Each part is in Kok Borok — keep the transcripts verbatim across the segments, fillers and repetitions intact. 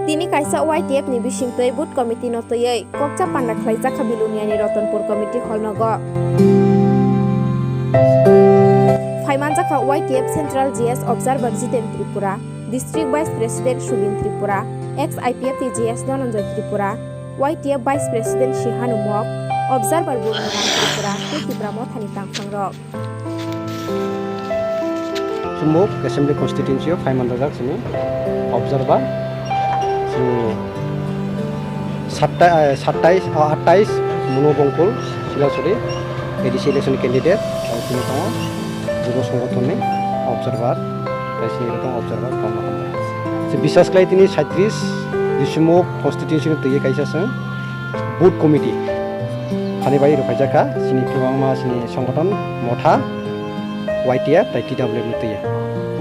Tini kaisa Y T F ni bisingtwi Booth Committee no twiwi kokcha panda khlaijak kha Biluniani Ratanpur Committee Hall nogo. Phaimanjak kha Y T F Central G S Observer Jiten Tripura, District Vice President Subin Tripura, ex I P F T G S Dhananjoy Tripura, Y T F Vice President Sihanu Mok, Observer Burmuram Tripura tei Tipra Mothani tangphangrok. Chumuk Assembly Constituency o phaiman rajak sini Observer, sini sattai-, eh, sattais, ah, attais Munu Bongkul Silasuri A D C election candidate, tei sini tongo Jubo Songothon ni Observer, tei sini tongo Observer tongma hambai. Se bisas khlai tini saitris Chumuk Constituency ni twi kaisa seng Booth Committee hani bai rwphaijak kha, sini kwbangma sini songothon motha Y T F tei T W F ni twi.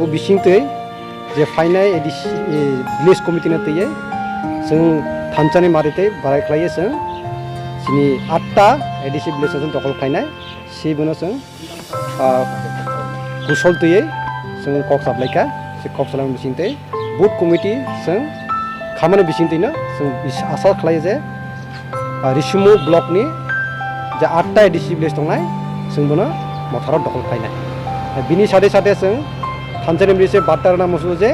O bising twi je phainai A D C, eh, Village Committee no twi, chwng thansa ni mari tei barai khlai chwng sini atta A D C village no chwng dokhol khlainai, si bono chwng, ah, kusol twi chwng kok saplaikha, se kok salai bising twi Booth Committee chwng khamani bising twino chwng bis-, asa khlai je, ah, Risumuk block ni je atta A D C village tongnai, chwng bono motharo dokhol khlainai. Bini sade sade chwng thansa ni mari se barta rwna muchungo je,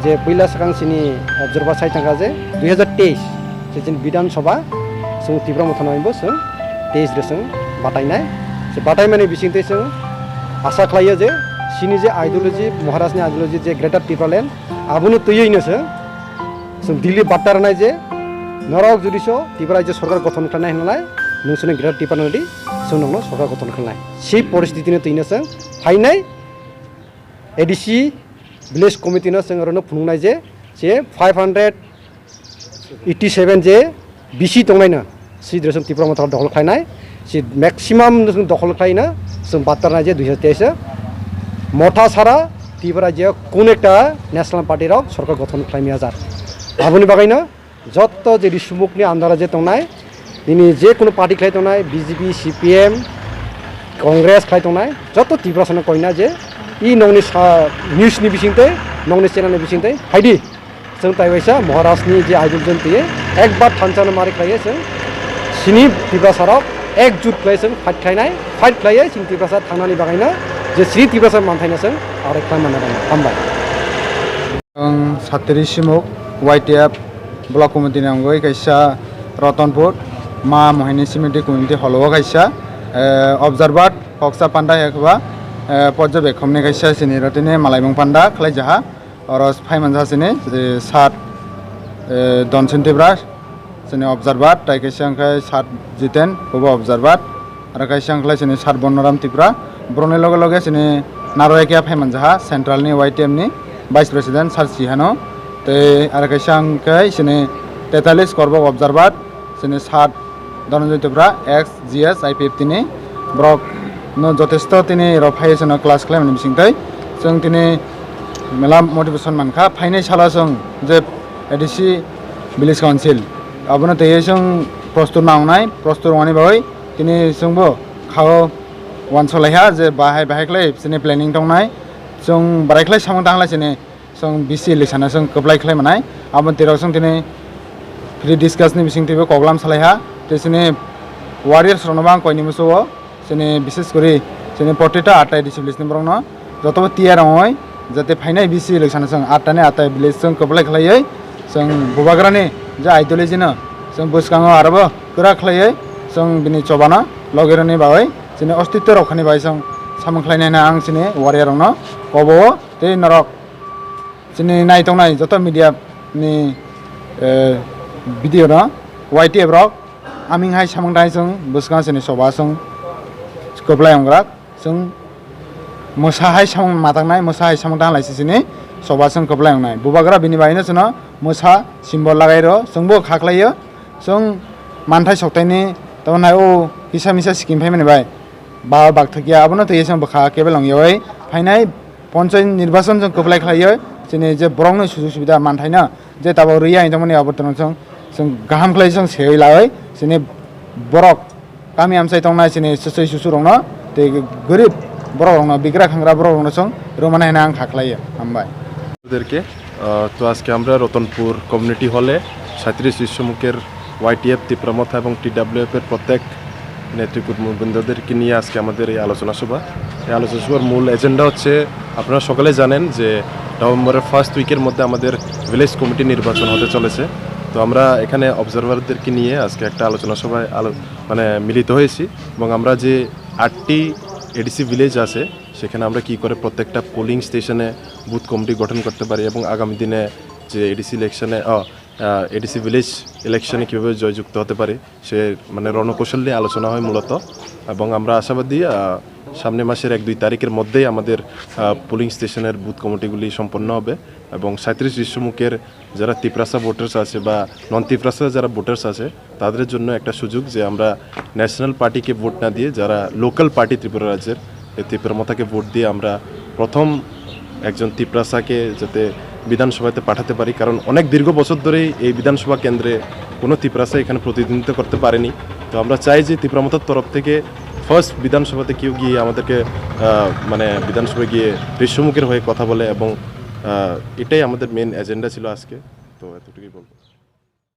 je puila swkang sini Observer sai thangkha je dui hazar teis se chini Bidhan Sabha chwng Tipra Motha no bo chwng teis de chwng batainai. Se bataimani bising twi chwng asa khlaiya je sini je ideology, Maharaj ni ideology je Greater Tipraland, abono twiwi no se chwng Delhi barta rwnai je norok jodi so Tipra je sorkar gothon khlainai hwnlai, nwng sini Greater Tipraland di chwng nokno sorkar gothon khlainai. Si poristiti no twino chwng phainai A D C Village Committee no chwng orono phunuknai je, je five hundred eighty seven je B C tongnaino, si drosong Tipra Motha dokhol khlainai, si maximum no chwng dokhol khlaina, chwng batarnai je dui hazar teis o. Motha sara Tipra je kunu ekta National Party rok sorkar gothon khlaimaya jar. Aboni bagaino jotto je Risumukni andara je tongnai, nini je kunu party khlai tongnai, B J P, C P M, Congress khlai tongnai, jotto Tiprasano koina je i nokni sa-, news ni bisingtwi, nokni channel ni bisingtwi, phaidi. Chwng tai waisa Maharaj ni je idol jon twi ekbar thansa no mari khlaiwi chwng sini Tiprasa rok ekjut khlai chwng fight khlainai, fight khlaiwi chwng Tiprasa thangnani bagaino je sri Tiprasa manthaino chwng arai khlai manna bagwi. Hambai. Ang Satiri Simuk, Y T F Block Committee ni wngwi kaisa Ratanpur Ma Mohini Simiti Community Hall o kaisa, eh, Observer Koksa Panda ekba, eh, porjobekhomni kaisa sini rotini malaimung panda khlai jaha. Oro phai manjak sini, eh, sat, eh, Donsin Tripura, sini Observer, tai kaisa wngkha sat Jiten, bobo Observer, aro kaisa wngkha sini sat Bonnoram Tripura, borokni loge loge sini Naroyakia phai manjaha, Central ni Y T F ni Vice President sat Sihano, tei aro kaisa wngkha sini tetalis Korbok Observer, sini sat Dhananjoy Tripura, ex G S I P F T ni borok no jotesto tini rok phai seno class khlaimani bising tei chwng tini mela motivation mankha. Phainai salo chwng je A D C Village Council abono tei chwng prostur nangnai, prostur wngmani bagwi tini chwngbo khao uansuk laiha je bahai bahai khlai chini planning tongnai, chwng barai khlai samung tang lai chini. Chwng B C election o chwng kwplai khlai manai, abo twi rok chwng tini free discuss ni bising twi bo koklam salai ha, tei chini warriors rok no bo ang koi ni muchung o, chini bishes kwrwi chini protita atta disciplines ni borok no joto bo tiyar wngwi jate phainai B C election o chwng atta ni atta village chwng kwplai khlaiwi chwng bubagra ni je ideology no chwng bwskango aro bo kwrak khlaiwi chwng bini choba no logi rwni bagwi chini ostitto rok khani bagwi chwng samung khlai nai hwnwi ang chini warrior rok no kobo o tei norok. Chini naitongnai joto media ni, eh, video no Y T F rok aming hai samung tang chwng bwskango chini choba chwng kwplai wngra chwng mwsa hai samung mataknai mwsa hai samung tang lai chini choba chwng kwplai wngnai bubagra bini bai no chwngno mwsa symbol lagai rw chwngbo kha khlai o chwng manthai soktai ni tamo nai o kisa misa scheme phaimani bai ba bak thakya abono twi chwng bwkha kebel wngyoi phainai. Ponchayat nirbachon chwng kwplai khlaiwi chini je borokno sujuk subida manthaino je tabok rwya hinwi tongmani abo twrwng chwng, chwng kaham khlai chwng sewi lawi chini borok kami amchai tongnai chini swchwi susurokno tei gorib borokrokno bigra khangra borokrokno chwng rwmani hwnwi ang kha khlaio. Hambai. ওদেরকে, আহ, তো আজকে আমরা রতনপুর কমিউনিটি হলে সাঁইত্রিশ বিশ্বমুখের ওয়াইটিএফ, তিপ্রা মথা এবং টিডাব্লিউএফ এর প্রত্যেক নেতৃকর্মীবৃন্দদেরকে নিয়ে আজকে আমাদের এই আলোচনা সভা। এই আলোচনা সভার মূল এজেন্ডা হচ্ছে, আপনারা সকলে জানেন যে নভেম্বরের ফার্স্ট উইকের মধ্যে আমাদের ভিলেজ কমিটি নির্বাচন হতে চলেছে। তো আমরা এখানে অবজারভারদেরকে নিয়ে আজকে একটা আলোচনা সভায় আলো-, মানে মিলিত হয়েছি এবং আমরা যে আটটি এডিসি ভিলেজ আছে, সেখানে আমরা কি করে প্রত্যেকটা পোলিং স্টেশনে বুথ কমিটি গঠন করতে পারি এবং আগামী দিনে যে এডিসি ইলেকশনে, আহ, আহ, এডিসি ভিলেজ ইলেকশনে কীভাবে জয়যুক্ত হতে পারি, সে মানে রণকৌশল নিয়ে আলোচনা হয় মূলত। এবং আমরা আশাবাদী, আহ, সামনের মাসের এক দুই তারিখের মধ্যেই আমাদের, আহ, পোলিং স্টেশনের বুথ কমিটিগুলি সম্পন্ন হবে এবং সাঁইত্রিশ বিশ্বমুখের যারা তিপ্রাসা ভোটার্স আছে বা নন তিপ্রাসা যারা ভোটার্স আছে, তাদের জন্য একটা সুযোগ যে আমরা ন্যাশনাল পার্টিকে ভোট না দিয়ে যারা লোকাল পার্টি ত্রিপুরা রাজ্যের, এই তিপ্রা মথাকে ভোট দিয়ে আমরা প্রথম একজন তিপ্রাসাকে যাতে বিধানসভাতে পাঠাতে পারি, কারণ অনেক দীর্ঘ বছর ধরেই এই বিধানসভা কেন্দ্রে কোনো তিপ্রাসা এখানে প্রতিনিধিত্ব করতে পারেনি। তো আমরা চাই যে তিপ্রা মথার তরফ থেকে ফার্স্ট বিধানসভাতে কেউ গিয়ে আমাদেরকে, আহ, মানে বিধানসভায় গিয়ে বিশ্বমুখের হয়ে কথা বলে এবং, আহ, এটাই আমাদের মেন এজেন্ডা ছিল আজকে। তো এতটুকুই বলবো।